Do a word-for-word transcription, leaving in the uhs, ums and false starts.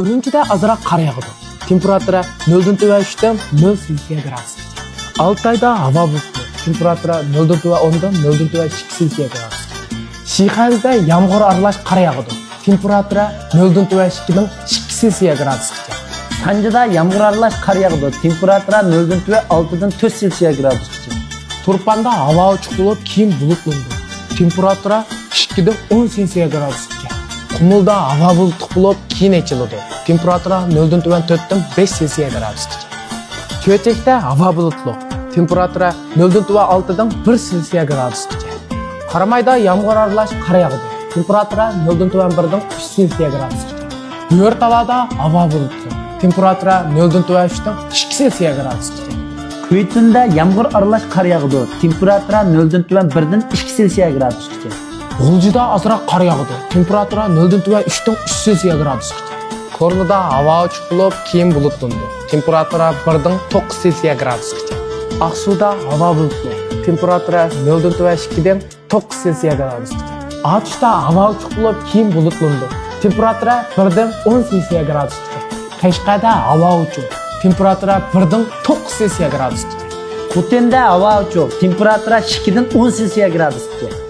ئۈرۈمچىدە ئازراق قار ياغىدۇ. تېمپېراتۇرا نۆلدىن تۆۋەن ئۈچتىن نۆل سېلسىيە گرادۇسقىچە. ئالتايدا ھاۋا بۇلۇتلۇق. تېمپېراتۇرا نۆلدىن تۆۋەن ئوندىن نۆلدىن تۆۋەن ئىككى سېلسىيە گرادۇسقىچە. شىخەنزىدە يامغۇر ئارىلاش قار ياغىدۇ. تېمپېراتۇرا نۆلدىن تۆۋەن ئىككىدىن ئىككى سېلسىيە گرادۇسقىچە. سانجىدا يامغۇر ئارىلاش قار ياغىدۇ. تېمپېراتۇرا نۆلدىن تۆۋەن ئالتىدىن تۆت سېلسىيە گرادۇسقىچە. تۇرپاندا ھاۋا ئوچۇق بولۇپ، كېيىن بۇلۇتلىنىدۇ. تېمپېراتۇرا ئىككىدىن ئون سېلسىيە گرادۇسقىچە. قۇمۇلدا ھاۋا بۇلۇتلۇق بولۇپ، كېيىن ئېچىلىدۇ. تېمپېراتۇرا نۆلدىن تۆۋەن تۆتتىن بەش سېلسىيە گرادۇسقىچە. چۆچەكتە ھاۋا بۇلۇتلۇق. تېمپېراتۇرا نۆلدىن تۆۋەن ئالتىدىن بىر سېلسىيە گرادۇسقىچە. قارامايدا يامغۇر ئارىلاش قار ياغىدۇ. تېمپېراتۇرا نۆلدىن تۆۋەن بىردىن ئۈچ سېلسىيە گرادۇسقىچە. بۆرتالادا ھاۋا بۇلۇتلۇق. تېمپېراتۇرا نۆلدىن تۆۋەن ئۈچتىن ئىككى سېلسىيە گرادۇسقىچە. كۈيتۈندە يامغۇر ئارىلاش قار ياغىدۇ. تېمپېراتۇرا نۆلدىن تۆۋەن بىردىن ئىككى سېلسىيە گرادۇسقىچە. غۇلجىدا ئازراق قار ياغىدۇ. تېمپېراتۇرا نۆلدىن تۆۋەن ئۈچتىن ئۈچ سېلسىيە گرادۇسقىچە. كورلىدا ھاۋا ئوچۇق بولۇپ، كېيىن بۇلۇتلىنىدۇ. تېمپېراتۇرا بىردىن توققۇز سېلسىيە گرادۇسقىچە. ئاقسۇدا ھاۋا بۇلۇتلۇق. تېمپېراتۇرا نۆلدىن تۆۋەن ئىككىدىن توققۇز سېلسىيە گرادۇسقىچە. ئاتۇشتا ھاۋا ئوچۇق بولۇپ، كېيىن بۇلۇتلىنىدۇ. تېمپېراتۇرا بىردىن ئون سېلسىيە گرادۇسقىچە. قەشقەردە ھاۋا ئوچۇق. تېمپېراتۇرا بىردىن توققۇز سېلسىيە گرادۇسقىچە. خوتەندە ھاۋا ئوچۇق. تېمپېراتۇرا ئىككىدىن ئون سېلسىيە گرادۇسقىچە.